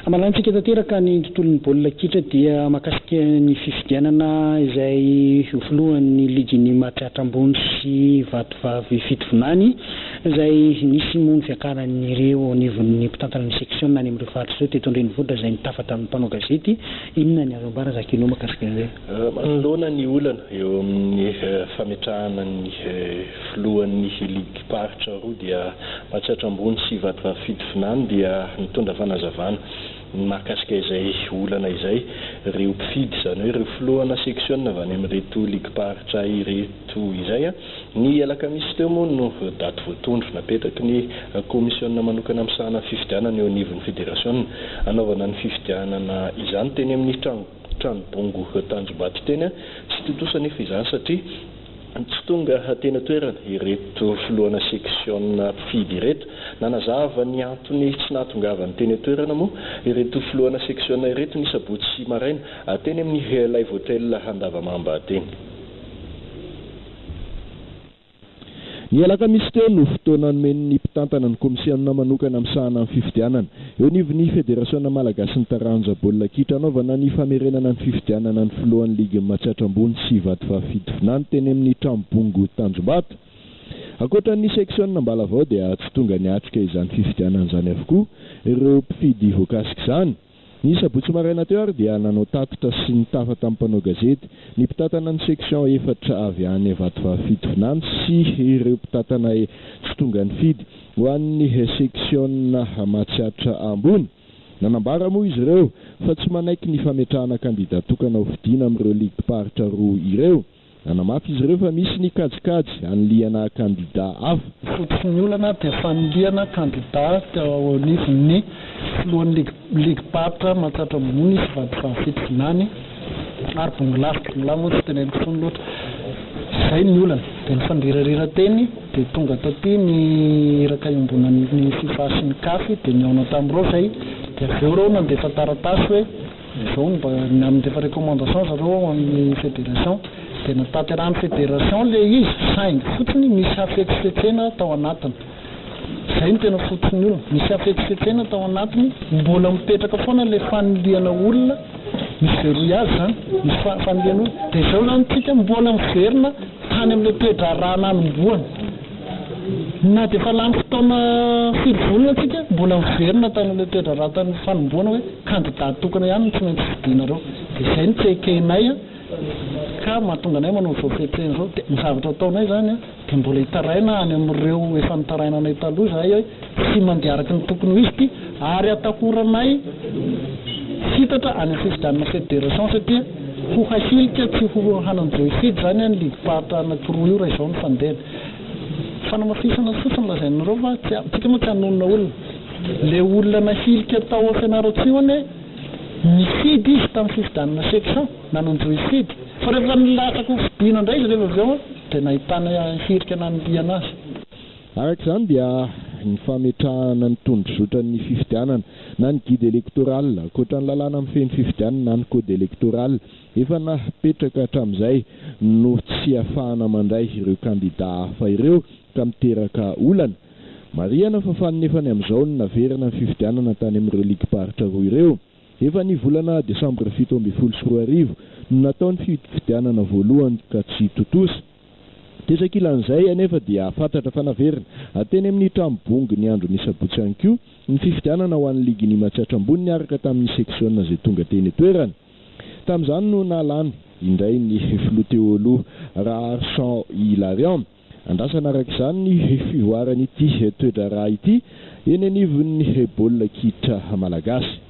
Hamaranantsika tanteraka ny tontolon'ny baolina kitra dia mahakasika ny fifidianana izay ho filohan'ny ligin'ny Matsiatra Ambony sy Vatovavy Fitovinany izay nisy moa ny fiakaran'ireo anivon'ny mpitantana ny seksiona any amin'ireo faritra ireo teto an-drenivohitra izay nitafa tamin'ny mpanao gazety. Inona ny azo ambara Zakinao mahakasika an'izay? Manoloana ny olana eo amin'ny fametrahana ny filohan'ny ligim-paritra roa dia Matsiatra Ambony sy Vatovavy Fitovinany dia nitondra fanazavana ny mahakasika izay olana izay ireo mpifidy, izany hoe ireo filohana seksiona avy any amin'ireto ligim-paritra ireto izay. Ny alakamisy teo moa no daty voatondro napetraky ny kaomisiona manokana misahana ny fifidianana eo anivon'ny federasiona hanaovana ny fifidianana izany teny amin'ny trano bongo Tanjombato teny. Tsy tontosa anefa izany satria tsy tonga teny an-toerana ireto filohana seksiona mpifidy ireto. Nanazava ny antony tsy nahatongavany teny an-toerana moa ireto filohana seksiona ireto ny sabotsy maraina teny amin'ny Live Hotel Andavamamba teny. Ny alakamisy teo no fotoana nomen'ny mpitantana ny kaomisiona manokana misahana ny fifidianana eo anivon'ny Federasiona malagasin'ny taranja baolina kitra hanaovana ny famerenana ny fifidianana ny filohan'ny ligin'i Matsiatra Ambony sy Vatovavy Fitovinany teny amin'ny trano bongo Tanjombato. Ankoatra ny seksiona Ambalavao dia tsy tonga niatrika izany fifidianana izany avokoa ireo mpifidy voakasika izany. Ny sabotsy maraina teo ary dia nanao tatitra sy nitafa tamin'ny mpanao gazety ny mpitantana ny section efatra avy any Vatovavy Fitovinany sy ireo mpitantana tsy tonga nifidy ho an'ny seksiona Matsiatra Ambony. Nanambara moa izy ireo fa tsy manaiky ny fametrahana kandida tokana ho fidiana amin'ireo ligim-paritra roa ireo. Nanamafy izy ireo fa misy ny kajikajy hanilihana kandida hafa. Ny fototry ny olana dia fanilihana kandida teo anivon'ny filohan'ny ligim-paritra Matsiatra Ambony sy Vatovavy Fitovinany ary Bongolava. Bongolava moa tsy teneniko intsony loatra. Izay ny olana. Dia nifandrirarira teny dia tonga taty ny iraka iombonan'ny fifa sy ny caf dia nihaona tamin'ireo izay dia avy eo ireo nandefa taratasy hoe Izao no mba nandefa recommandation zareo ao amin'ny fédération dia natanterahan'ny fédération le izy saingy fotsiny nisy hafetsifetsena tao anatiny. Izay no tena fototry ny olana. Nisy hafetsifetsena tao anatiny, mbola mipetraka foana le fanilihana olona, misy verrouillage izany, misy fanilihana olona. Dia izao izany tsika mbola miverina tany amin'ilay toe-draharaha nanombohana. Na dia efa lany fotoana firy volana tsika, mbola miverina tany amin'ilay toe-draharaha tany fanombohana hoe kandida tokana ihany no tsy maintsy fidianareo. Dia izay no tsy ekenay ka mahatonga anay manao izao fihetsehana izao. Dia ny zavatra ataonay izany dia mbola hitaraina any amin'ireo efa nitarainanay taloha izahay hoe tsy mandeha araka ny tokony ho izy ity ary atahoranay hitatra any amin'ny fifidianana fédération satria ho hahilika tsy ho hanan-jo hifidy izany ny ligim-paritra anankiroa io raha izao no fandehany. Fanamafisana fotsiny lazainareo fa tsy tsika moa tsy hanonona olona. Le olona nahilika tao Fianarantsoa anie nifidy izy tamin'ny fifidianana section, nanan-jo hifidy. Fa rehefa nilatsaka ho fidiana indray izy rehefa avy eo dia nahitana hirika nanilihana azy. Araka izany dia ny fametrahana ny tondrozotran'ny fifidianana na ny guide électoral, ankoatra ny lalàna mifehy ny fifidianana na ny code électoral efa napetraka hatramin'izay no tsy ahafahana mandray ireo kandida hafa ireo ka miteraka olana. Marihana fa faninefany amin'izao no naverina ny fifidianana tany amin'ireo ligim-paritra roa ireo. Efa ny volana desambra 2017 no natao ny fifidianana voalohany ka tsy tontosa. Tetsy ankilan'izay anefa dia fantatra fa naverina teny amin'ny trano bongo ny andron'ny sabotsy ihany koa ny fifidianana ho an'ny ligin'i Matsiatra Ambony niaraka tamin'ny seksiona izay tonga teny an-toerana. Tamin'izany no nahalany indray ny filoha teo aloha Raharison Hilarion. Andrasana araka izany ny fivoaran'ity toe-draharaha ity eny anivon'ny baolina kitra malagasy.